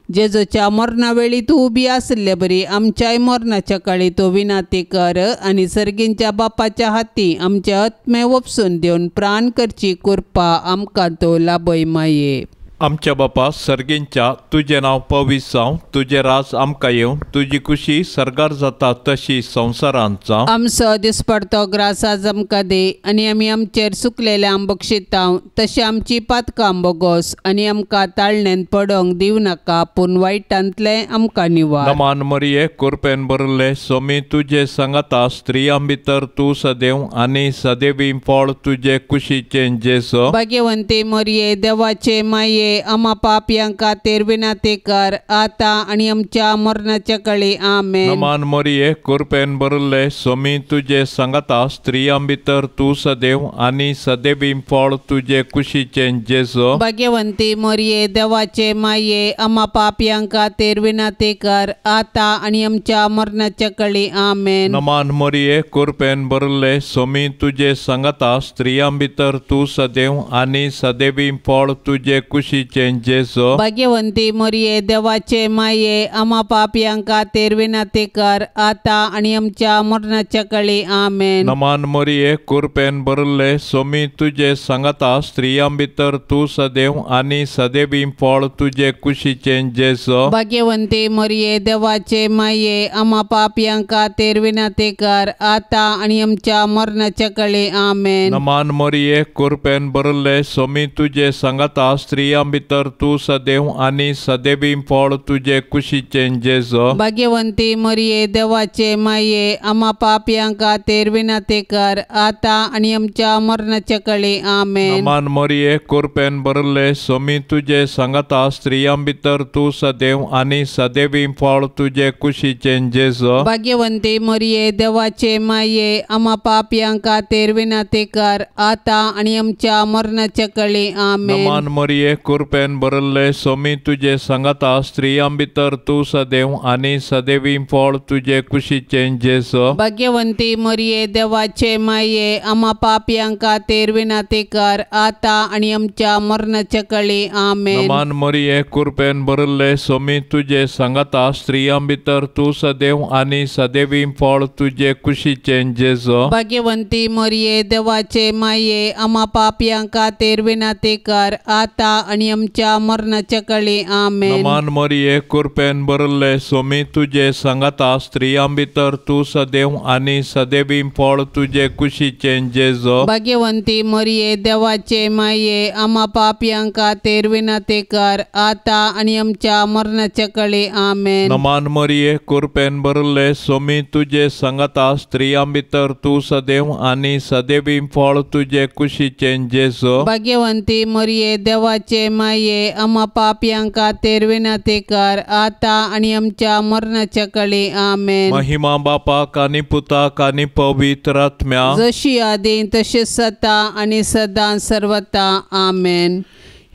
जेजूच्या मरणा वेळी तूं उबी आशिल्ले बरी आमच्याय मरणाच्या काळी तूं विनाती कर आनी सर्गींच्या बापाच्या हाती आमचे आत्मे वपसून दिवन प्राण करची कृपा आमकां तो लाभय माये। आमच्या बापा सर्गींच्या तुजें नांव पवीस जावं, तुजें राज आमकां येवं, तुजी खुशी सर्गार जाता तशी संवसारांत जावं। आमचो दिसपडतो ग्रास आज आमकां दी आनी आमी आमचेर चुकलेल्या बक्षितांव तशें आमची पातकां बोगोस आनी आमकां ताळणेंत पडोंक दिवं नाका पूण वायटांतलें आमकां निवार। नमान मरिये कुरपेन भरले सोमी तुजे सांगाता स्त्रियां भितर तूं सदैव आनी सदैवी फळ तुजे कुशीचें जेजू। भाग्यवंती मरिये देवाचे माये आमा पापयां खातीर विनंती कर आता आनी आमच्या मरणाच्या काळी आमेन। नमान मरिये कुरपेन भरले सोमी तुजे सांगाता स्त्रियां भितर तूं सदैव आनी सदैवी फळ तुजे कुशीचें जेजू। भाग्यवंती मरिये देवाचे माये आमा पापयां खातीर विनंती कर आता आनी आमच्या मरणाच्या काळी आमेन। नमान मरिये कुरपेन भरले सोमी तुजे सांगाता स्त्रियां भितर तूं सदैव आनी सदैवी फळ तुजे कुशीचें जेजू। भाग्यवंती मरिये देवाचे माये आमा पापयां खातीर विनंती कर आता आनी आमच्या मरणाच्या काळी आमेन। नमान मरिये कुरपेन भरले सोमी तुजे सांगाता स्त्रियां भितर तूं सदैव आनी सदैवी फळ तुजे कुशीचें जेजू। भाग्यवंती मरिये देवाचे माये आमा पापयां खातीर विनंती कर आता आनी आमच्या मरणाच्या काळी आमेन। नमान मरिये कुरपेन भरले सोमी तुजे सांगाता स्त्रियां स्त्रियां भितर तूं सदैव आनी सदैवी फळ तुजे कुशीचें जेजू। भाग्यवंती मरिये देवाचे माये आमा पापयां खातीर विनंती कर आतां आनी आमच्या मरणाच्या कळी। आमेन। नमान मरिये कृपेन भरिल्ले स्वामी तुजे सांगाता स्त्रियां भितर तूं सदैव आनी सदैवी फळ तुजे कुशीचें जेजू। भाग्यवंती मरिये देवाचे माये आमा पापयां खातीर विनंती कर आतां आनी आमच्या मरणाच्या कळी। आमेन। नमान मरिये कृपेन भरिल्ले स्वामी तुजे सांगाता स्त्रियां भितर तूं सदैव आनी सदैवी फळ तुजे कुशीचें जेजू। भाग्यवंती मरिये देवाचे माये आमा पापयां खातीर विनंती कर आतां आनी आमच्या मरणाच्या कळी। आमेन। नमान मरिये कृपेन भरिल्ले स्वामी तुजे सांगाता स्त्रियां भितर तूं सदैव आनी सदैवी फळ तुजे कुशीचें जेजू। भाग्यवंती मरिये देवाचे माये आमा पापयां खातीर विनंती कर आतां आनी आमच्या मरणाच्या कळी। आमेन। नमान मरिये कृपेन भरिल्ले स्वामी तुजे सांगाता स्त्रियां भितर तूं सदैव आनी सदैवी फळ तुजे कुशीचें जेजू। भाग्यवंती मरिये देवाचे माये आमा पापयां खातीर विनंती कर आतां आनी आमच्या मरणाच्या कळी। आमेन। नमान मरिये कृपेन भरिल्ले स्वामी तुजे सांगाता स्त्रियां भितर तूं सदैव आनी सदैवी फळ तुजे कुशीचें जेजू। भाग्यवंती मरिये देवाचे माये आमा पापयां खातीर विनंती कर आतां आनी आमच्या मरणाच्या कळी। आमेन। महिमा बापाक आनी पुताक आनी पवित्र आत्म्याक, जशी आदी तशी सदा आनी सदां सर्वता। आमेन।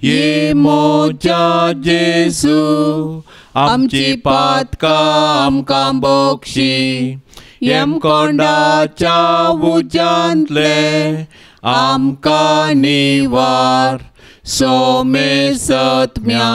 ये मोजा जेजू आमची पातकां आमकां बोक्षी, यमकोंडाच्या उज्यांतले आमकां निवार, सोमेसत्म्या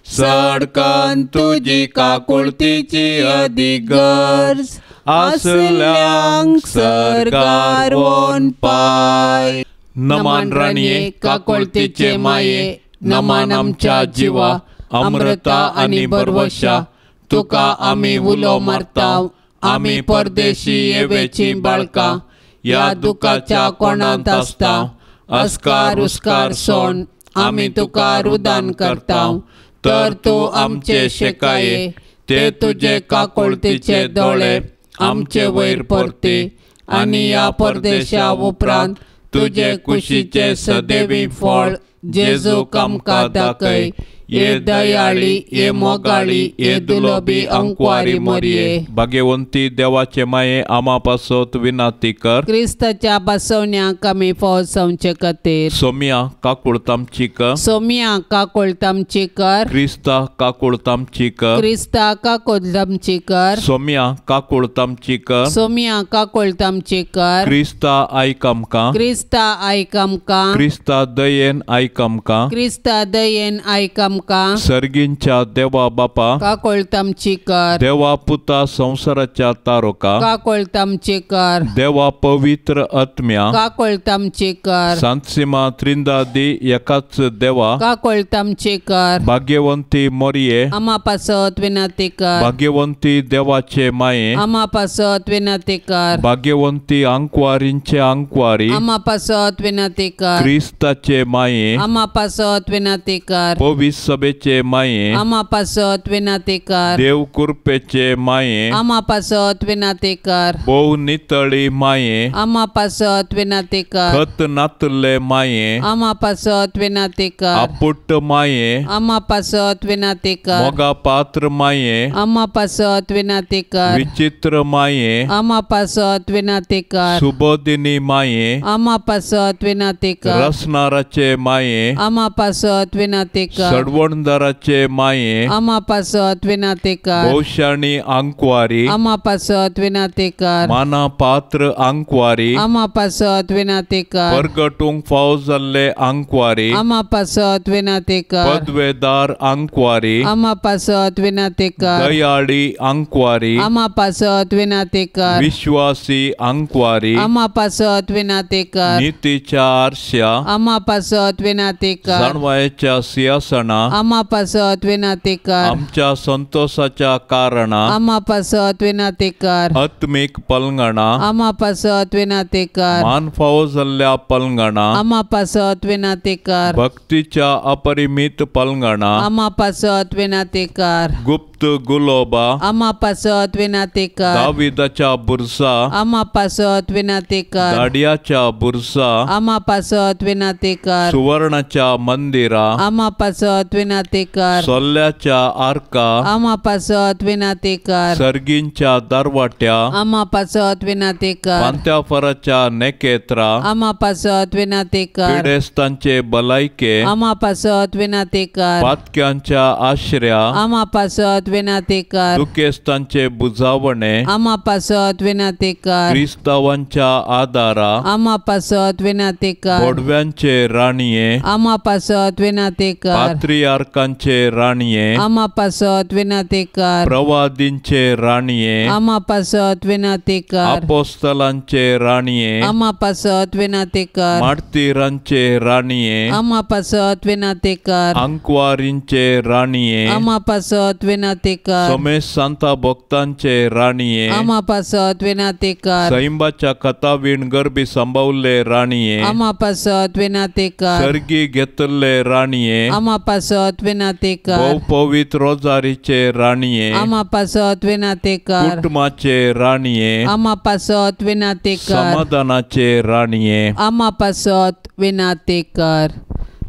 सडकन तुजी काकुळतीची अदीक गरज आसल्यांक सर्गार वोन पाय। नमान राणये काकुळतीचे माये, नमान आमच्या जिवा अमृता आनी बरवशा, तुका आमी उलो मारता, आमी परदेशी येवेची बाळकां ह्या दुखाच्या कोणांत आसता, अस्कार उस्कार सोण आमी तुका रुदान करता, तर तूं आमचे शेकाये ते तुजे काकुळतीचे दोळे आमचे वयर परती आनी ह्या परदेशा उपरांत तुजे कुशीचे सदैवी फळ जेजूक आमकां दाखय। ये दयाळी, ये मोगाळी, ये दुलोबी अंकवारी मरिये। भाग्यवंती देवाचे माये आमा पासत विनंती कर, क्रिस्ताच्या बसवण्याक आमी फौज जावचे खातीर। सोमिया काकुळतामची कर, सोमिया काकुळतामची कर, क्रिस्ता काकुळतामची कर, क्रिस्ता काकुळतामची कर, सोमिया काकुळतामची कर, सोमिया काकुळतामची कर, क्रिस्ता आयक आमकां, क्रिस्ता आयक आमकां, क्रिस्ता दयेन आयक आमकां, क्रिस्ता दयेन आयक आमकां, सर्गींच्या देवा बापा काकुळतामची कर, देवा पुता संवसाराच्या तारोका काकुळतामची कर, देवा पवित्र आत्म्या काकुळतामची कर, सांतसिमा त्रिंदादी एकाच देवा काकुळतामची कर, भाग्यवंती मरिये आमा पासत विनंती कर, भाग्यवंती देवाचे माये आमा पासत विनंती कर, भाग्यवंती आंकवारींचे आंकवारी आमा पासत विनंती कर, क्रिस्ताचे माये आमा पासत विनंती कर, पवित्र सभेचे माये आमा पासत विनंती कर, देव कृपेचे माये आमा पासत विनंती कर, भोव नितळी माये आमा पासत विनंती कर, खत नातले माये आमा पासत विनंती कर, आपुट माये आमा पासत विनंती कर, मोगा पात्र माये आमा पासत विनंती कर, विचित्र माये आमा पासत विनंती कर, सुबोधिनी माये आमा पासत विनंती कर, रसनाराचे माये आमा पासत विनंती कर, सडवणदाराचे माये आमा पासत विनंती कर, भोवशाणी आंकवारी आमा पासत विनंती कर, माना पात्र आंकवारी आमा पासत विनंती कर, परगटूंक फाव जाल्ले आंकवारी आमा पासत विनंती कर, पदवेदार आंकवारी आमा पासत विनंती कर, दयाळी आंकवारी आमा पासत विनंती कर, विश्वासी आंकवारी आमा पासत विनंती कर, नितीच्या आरश्या आमा पासत विनंती कर, जाणवायेच्या सिंहासना आमा पासत विनाती कर। आमच्या संतोषाच्या कारणा आमा पासत विनाती कर। आत्मीक पलंगणा आमा पासत विनाती कर। मान फावो जाल्ल्या पलंगणा आमा पासत विनाती कर। भक्तीच्या अपरिमित पलंगणा आमा पासत विनाती कर। गुप्त गुलोबा आमा पासत विनाती कर। दाविदाच्या बुरसा आमा पासत विनाती कर। दाडियाच्या बुरसा आमा पासत विनाती कर। सुवर्णाच्या मंदिरा आमा पासत विनाती कर। सोल्ल्याच्या आर्का आमा पासत विनाती कर। सर्गींच्या दरवाट्या आमा पासत विनाती कर। पांत्याफराच्या नेकेत्रा आमा पासत विनाती कर। पिडेस्तांचे बलायके आमा पासत विनाती कर। पातक्यांच्या आश्र्या आमा पासत विनाती कर। दुखेस्तांचे बुजावणे आमा पासत विनाती कर। क्रिस्तावांच्या आदारा आमा पासत विनाती कर। बोडव्यांचे राणये आमा पासत विनाती कर। पात्रियार्कांचे राणये आमा पासत विनाती कर। प्रवादींचे राणये आमा पासत विनाती कर। अपोस्तलांचे राणये आमा पासत विनाती कर। मार्तीरांचे राणये आमा पासत विनाती कर। अंकवारींचे राणये आमा पासत विनाती कर। समेस सांता भक्तांचे राणये आमा पासत विनाती कर। सैंबाच्या कथावीण गर्भी संभवले राणये आमा पासत विनाती कर। सर्गी घेतले राणये आमा पासत विनाती कर। भोव पवित्र रोजारीचे राणये आमा पासत विनाती कर। कुटुंबाचे राणये आमा पासत विनाती कर। समाधानाचे राणये आमा पासत विनाती कर।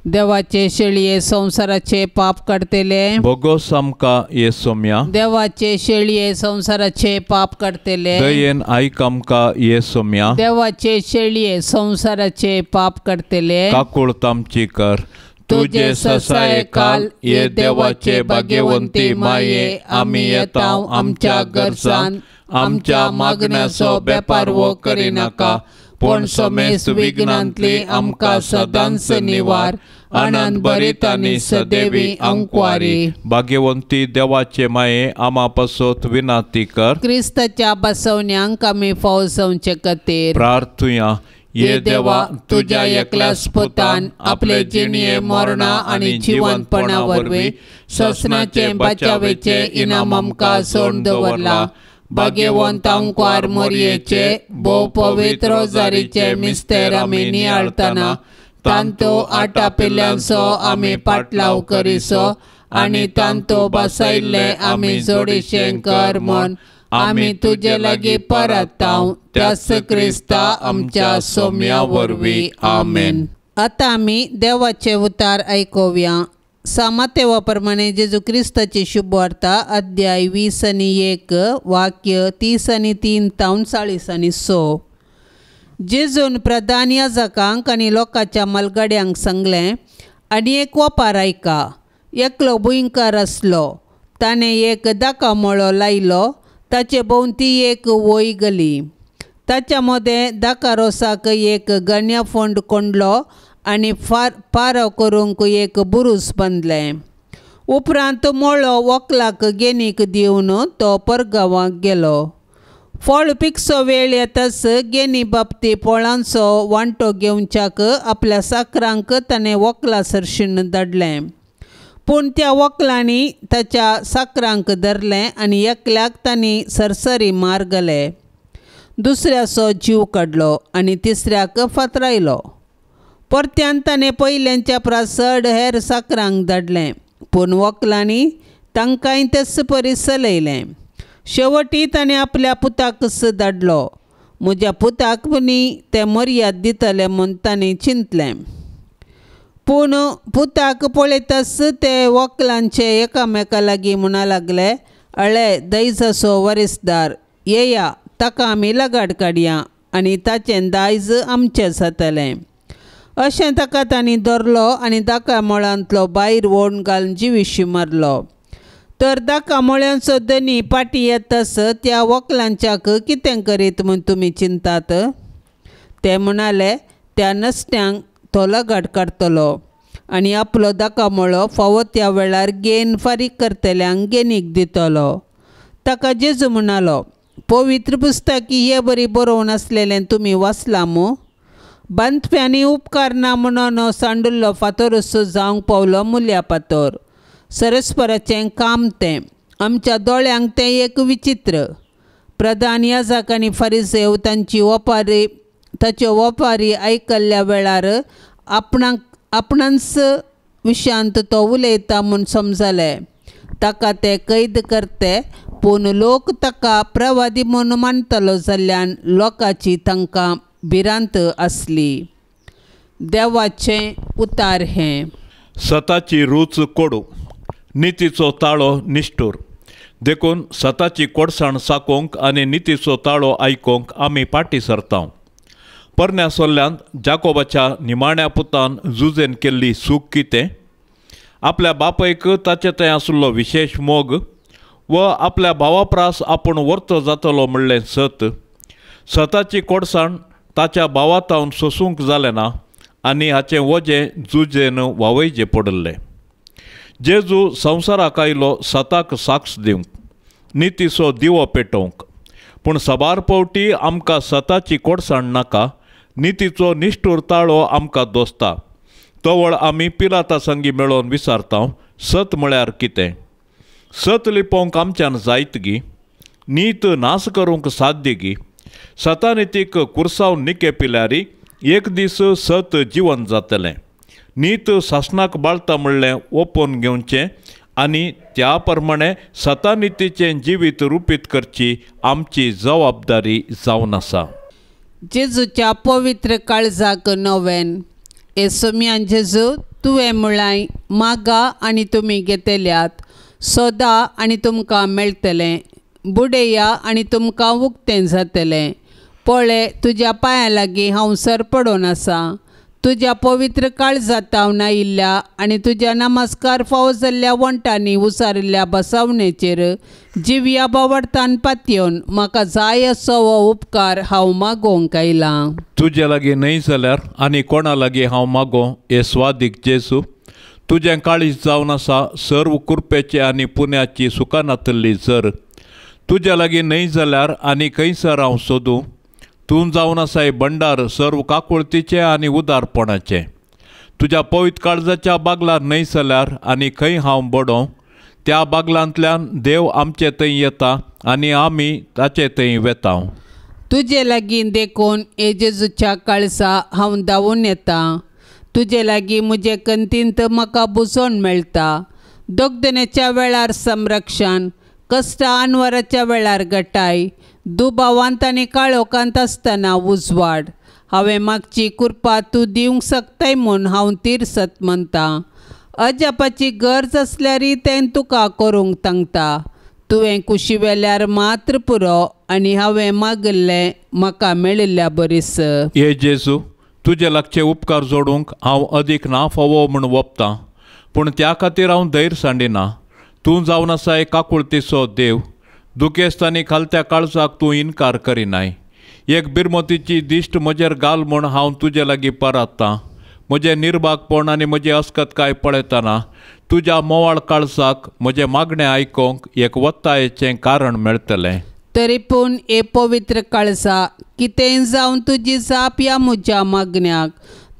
देवाचे शेळये संसाराचे पाप काडतले भोगोस आमकां ये सोम्या। देवाचे शेळये संसाराचे पाप काडतले दयेन आयक आमकां ये सोम्या। देवाचे शेळये संसाराचे पाप काडतले काकूळत आमची कर। तुझे ससाये काल ये देवाचे भाग्यवंती माये आमी येता आमच्या गरजान आमच्या मागण्याचो बेपारवो करिनाका पूण समेस्त विघ्नांतली आमकां सदांच निवार आनंद भरीत आनी सदैवी अंकवारी। भाग्यवंती देवाचे माये आमा पासत विनाती कर। क्रिस्ताच्या बसवण्यांक आमी फाव जावचे खातीर प्रार्थुया। ये देवा तुझ्या एकल्याच पुतान आपले जिणये मरणा आनी जिवंतपणा वरवीं ससनाचे बचावेचे इनाम आमकां सोडून दवरला। भाग्यवंत अंकवार मोरयेचे भोव पवित्र रोजारीचे मिस्तेर आमी नियाळतना तांतो आटापिल्ल्यांचो आमी पाटलाव करिसो आनी तांतो बसयल्ले आमी जोडीशें कर म्हूण आमी तुजे लागीं परताव त्याच क्रिस्ता आमच्या सोम्या वरवीं आमेन। आतां आमी देवाचे उतार आयकुया। सामातेवा प्रमाणे जेजू क्रिस्ताची शुभवार्ता अध्याय 20 आनी 1 वाक्य 30 आनी 3 तावन 40 आनी 6। जेजून प्रधान याजकांक आनी लोकांच्या मलगड्यांक सांगलें आनी एक वपार आयका। एकलो भुंयकार आसलो, ताणें एक दाका मळो लायलो, ताचे भोंवती एक वय गली, ताच्या मदें दाका रोसाक एक गण्या फोंड कोंडलो आनी पारो करूंक एक बुरूस बांदलें। उपरांत मळो वकलाक गेनीक दिवन तो परगांवाक गेलो। फळ पिकसो वेळ येताच गेनी बाबती फळांचो वांटो घेवच्याक आपल्या साकरांक ताणें वकला सरशीन धाडलें। पूण त्या वकलांनी ताच्या साकरांक धरलें आनी एकल्याक तांणी सरसरी मार घाले, दुसऱ्याचो जीव काडलो आनी तिसऱ्याक फातरायलो। परत्यान ताणें पयल्यांच्या परस चड हेर साकरांक धाडलें, पूण वकलांनी तांकांय तेच परी चलयलें। शेवटी ताणें आपल्या पुताकच धाडलो, म्हज्या पुताक पुणी ते मर्याद दितले म्हूण ताणें चिंतलें। पूण पुताक पळयताच ते वकलांचे एकामेका लागीं म्हणा लागले, अळे दायजाचो वारीसदार येया, ताका आमी लगाड काडया आनी ताचें दायज आमचें जातलें। अशें ताका तांणी धरलो आनी दाका मळांतलो भायर ओडून घालून जिविशी मारलो। तर दाका मळ्यांचो धनी पाटी येताच त्या वकलांच्याक कितें करीत म्हूण तुमी चिंतात? ते म्हणाले, त्या नसट्यांक तो लगाड काडटलो आनी आपलो दाका मळो फावो त्या वेळार गेन फारीक करतल्यांक गेनीक दितलो। ताका जेजू म्हणालो, पवित्र पुस्तकी हे बरी बरोवन आसलेलें तुमी वाचलां मू? बांदप्यांनी उपकारना म्हणून सांडुल्लो फातोरसो जावंक पावलो मुल्या फातोर। सरस्पराचें काम तें आमच्या दोळ्यांक तें एक विचित्र. प्रधान याजक आनी फारिसेव तांची ओपारी ताच्यो ओपारी आयकल्ल्या वेळार आपणाक आपणांच विशयांत तो उलयता म्हूण समजलें. ताका ते कैद करते पूण लोक ताका प्रवादी म्हूण मानतलो जाल्ल्यान लोकांची तांकां भिरांत आसली. देवाचें उतार हें. सताची रूच कोडू, नितीचो ताळो निश्ठूर. देखून सताची कोडसाण साकोवंक आनी नितीचो ताळो आयकोंक आमी फाटीं सरता. परण्या सोल्ल्यांत जाकोबाच्या निमाण्या पुतान जुजेन केल्ली सूख कितें? आपल्या बापयक ताचे थंय आशिल्लो विशेश मोग व आपल्या भावा प्रास आपूण वर्तो जातलो म्हणलें सत. सताची कोडसाण ताच्या भावा तावन सोसूंक जालें ना आनी हाचें वजें जुजेन वावयचें पडिल्लें. जेजू संवसाराक आयलो सताक साक्ष दिवंक, नितीचो दिवो पेटोवंक. पूण साबार फावटी आमकां सताची कोडसाण नाका, नितीचो निश्ठूर ताळो आमकां दोसता. तवळ आमी पिलाता संगी मेळोवन विचारता, सत म्हळ्यार कितें? सत लिपोवंक आमच्यान जायत गी? नीत नास करूंक साध्य गी? सतानितीक कुर्सांव निके पिल्यारी एक दीस सत जिवन जातलें. नीत सासणाक बाळता म्हणलें ओपोवन घेवचें आनी त्या प्रमाणे सतानितीचें जिवीत रुपीत करची आमची जबाबदारी जावन आसा. जेजूच्या पवित्र काळजाक नवेन. हे सोम्यान जेजू तुवें म्हळां मागा आनी तुमी घेतल्यात, सोदा आनी तुमकां मेळटलें, बुडया आनी तुमकां उक्तें जातलें. पळय तुज्या पांयां लागीं हांव सरपडून आसा. तुज्या पवित्र काळजांत आयिल्ल्या आनी तुज्या नमस्कार फावो जाल्ल्या वण्टांनी उसारिल्ल्या बसावणेचेर जिवया बावडतान पातयेवन म्हाका जाय असो हो उपकार हांव मागोवंक आयलां. तुजे लागीं न्हय जाल्यार आनी कोणा लागीं हांव मागों हे स्वादीक जेजू? तुजें काळीज जावन आसा सर्व कुरपेची आनी पुण्याची सुखानातल्ली जर. तुजे लागीं न्हय जाल्यार आनी खंयसर हांव सोदूं? तूं जावन आसाय भंडार सर्व काकुळतीचें आनी उदारपणाचें. तुज्या पवित्र काळजाच्या बागलार न्हय जाल्यार आनी खंय हांव बडोवं? त्या बागलांतल्यान देव आमचे थंय येता आनी आमी ताचे थंय वेता. तुजे लागीं देखून हे जेजूच्या काळजा हांव धांवून येता. तुजे लागीं म्हजे कंतींत म्हाका बुजोवन मेळटा. दोगदनेच्या वेळार संरक्षण, कश्टा आनवराच्या वेळार गटाय, दुबावांत आनी काळोखांत आसतना उजवाड. हांवें मागची कृपा तूं दिवंक शकताय म्हूण हांव तिरसत म्हणटा. अजापाची गरज आसल्यारय तें तुका करूंक तांकता. तुवें कुशी वेल्यार मात्र पुरो आनी हांवें मागिल्लें म्हाका मेळिल्ल्या बरीस. हे जेजू, तुजे लागचे उपकार जोडूंक हांव अदीक ना फावो म्हूण वपतां, पूण त्या खातीर हांव धैर्य सांडिना. तूं जावन आसाय काकुळतीचो देव, दुखेस्तांनी खालत्या काळजाक तूं इनकार करिनाय. एक बिरमतीची दिश्ट म्हजेर घाल म्हूण हांव तुजे लागीं परात्तां. म्हजें निर्भागपण आनी म्हजी अस्कतकाय पळयतना तुज्या मोवाळ काळजाक म्हजें मागणें आयकोंक एक वत्तायेचें कारण मेळटलें. तरी पूण हे पवित्र काळजा, कितेंय जावन तुजी जाप ह्या म्हज्या मागण्याक.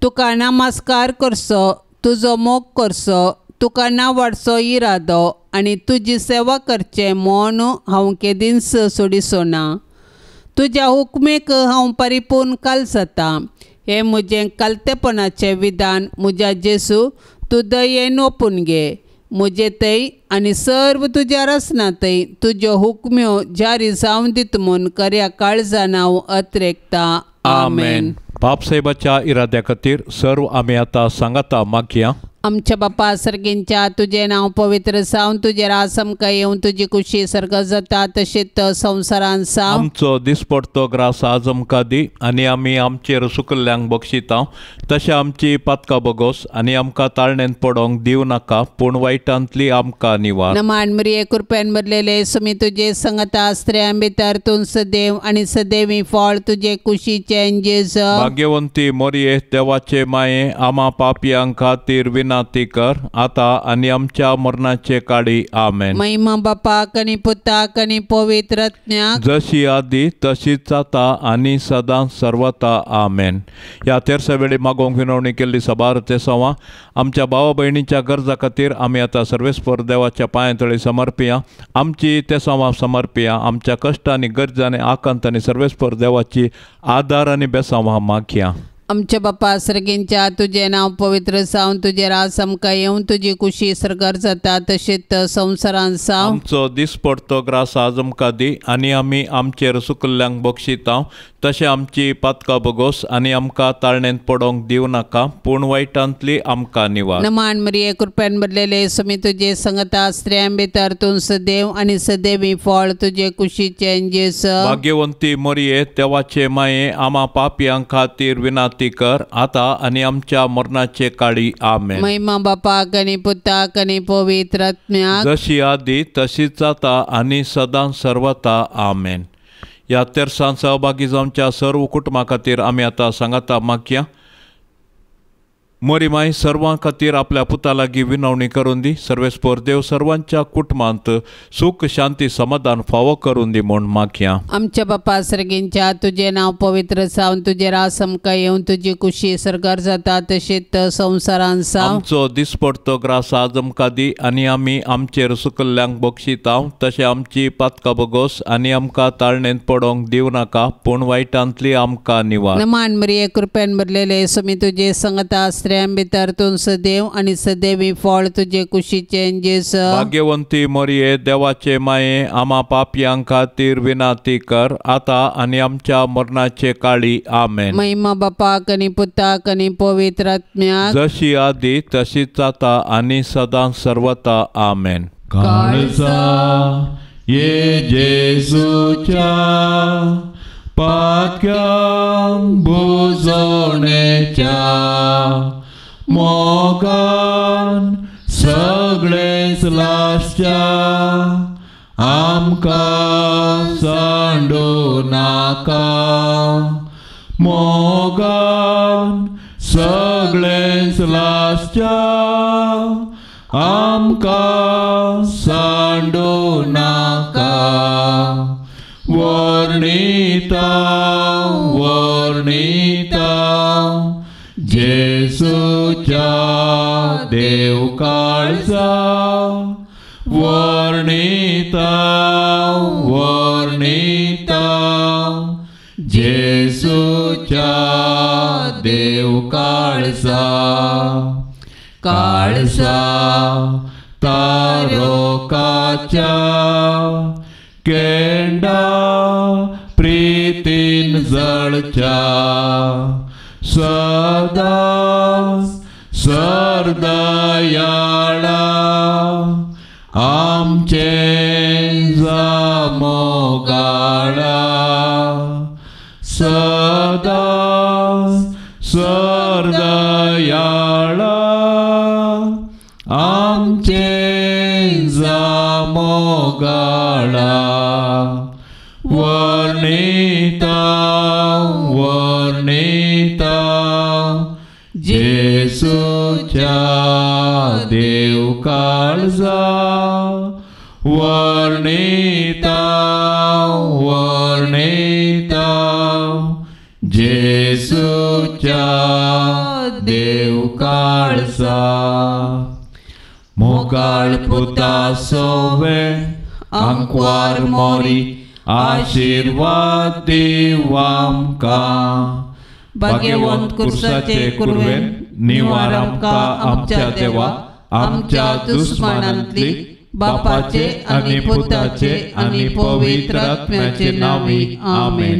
तुका नमस्कार करचो, तुजो मोग करचो, तुका नावाडचो इरादो आनी तुजी सेवा करचें म्हूण हांव केदींच सोडिचो ना. तुज्या हुकमेक हांव परिपूर्ण काल जाता. हें म्हजें कालतेपणाचें विधान म्हज्या जेजू तूं दयेन ओपून घे. म्हजे थंय आनी सर्व तुज्या रचना थंय तुज्यो हुकम्यो जारी जावन दित म्हूण खऱ्या काळजान हांव अत्रेकता. आमेन. बापसाहेबाच्या इराद्या खातीर सर्व आमी आतां सांगाता मागया. आमच्या बापा सर्गींच्या तुजें नांव पवित्र जावन तुजें राज आमकां येवन तुजी कुशी सर्ग जाता तशीच संवसारान जावं. आमचो दिसपडतो ग्रास आज आमकां दी आनी आमी आमचेर सुकल्ल्यांक बक्षिता तशें आमची पातकां बगोस आनी आमकां ताळणेंत पडोंक दिवं नाका पूण वायटांतली आमकां निवार. नमान मरिये कृपेन भरलेले सुमी तुजे संगता स्त्रियां भितर तूं सदैव आनी सदैवी फळ तुजे कुशीचें जेजू. भाग्यवंती मोरये देवाचे माये आमा पापयां खातीर विनाती कर आता आनी आमच्या मरणाचे काळी. आमेन. महिमा बापाक आनी पुताक आनी पवित्र आत्म्याक, जशी आदी तशीच जाता आनी सदां सर्वता. आमेन. ह्या तेरसा वेळी मागोवंक विनवणी केल्ली सबार तेसांवां आमच्या भावा भयणीच्या गरजा खातीर आमी आतां सर्वेस्पर देवाच्या पांयां तळी समर्पिया. आमची तेसांवां समर्पिया. आमच्या कश्टांनी गरजांनी आकांतांनी सर्वेस्पर देवाची आदार आनी बेसांवां मागया. आमच्या बापा सर्गींच्या तुजें नांव पवित्र जावन तुजें राज आमकां येवन तुजी कुशी सर्गार जाता तशेंच संवसारांत जावं. आमचो दिसपडतो ग्रास आज आमकां दी आनी आमी आमचेर सुकल्ल्यांक बक्षिता तशें आमची पातकां बगोस आनी आमकां ताळणेंत पडोवंक दिवं नाका पूण वायटांतली आमकां निवार. नमान मरिये कृपेन भरलेले समी तुजे संगता स्त्रियां भितर तूं सदैव आनी सदैवी फळ तुजे कुशीचें जेस. भाग्यवंती मरिये देवाचे माये आमा पापयां खातीर विनाती कर आता आनी आमच्या मरणाचे काळी. आमेन. महिमा बापाक आनी पुताक आनी पवित्र आत्म्याक, जशी आदी तशीच जाता आनी सदां सर्वता. आमेन. ह्या तेरसान सहभागी जावच्या सर्व कुटुंबा खातीर आमी आतां सांगाता मागया. मोरी माय सर्वां खातीर आपल्या पुता लागीं विनवणी करून दी. सर्वेस्पर देव सर्वांच्या कुटुंबांत सुख शांती समाधान फावो करून दी म्हूण मागया. आमच्या बापा सर्गींच्या तुजें नांव पवित्र जावन तुजें राज आमकां येवन तुजी कुशी सर्गार जाता तशेंच संवसारांत जावं. आमचो दिसपडतो ग्रास आज आमकां दी आनी आमी आमचेर सुकल्ल्यांक बक्षिता तशें आमची पातकां बगोस आनी आमकां ताळणेंत पडोवंक दिवं नाका पूण वायटांतली आमकां निवार. नमान मरिये कृपेन भरलेले समी तुजे संगता स्त्रियां भितर तूं सदैव आनी सदैवी फळ तुजे कुशीचें जेस. भाग्यवंती मरिये देवाचे माये आमा पापयां खातीर विनाती कर आता आनी आमच्या मरणाचे काळी. आमेन. महिमा बापाक आनी पुताक आनी पवित्र आत्म्याक, जशी आदी तशीच जाता आनी सदां सर्वता. आमेन. काळजा ये जेजूच्या पाक्यांक बुजोवणेच्या मोगान सगळेच लासच्या आमकां सांडू नाका. मोगान सगळेच लासच्या आमकां सांडू नाका. वर्णिता वर्णिता जेजूच्या देव काळजा वर्णिता वर्णिता जेजूच्या देव काळजा. काळजा तारोकाच्या केंडा प्रीतीन जळच्या सदा सरदयाळा आमचे जामोगाळा. सदा सरदयाळा आमचे जामोगाळा. वर्णिता वर्णिता जेजूच्या देव काळजा वर्णिता वर्णिता जेजूच्या देव काळजा. मोगाळ पुता सोवे आंकवार मोरी आशीर्वाद दीव आमकां. भाग्यवंत कुर्साचे कुरवेन निवार आमकां आमच्या देवा आमच्या दुस्मानांतली बापाचे आनी पुताचे आनी पवित्र आत्म्याचे नांवी. आमेन.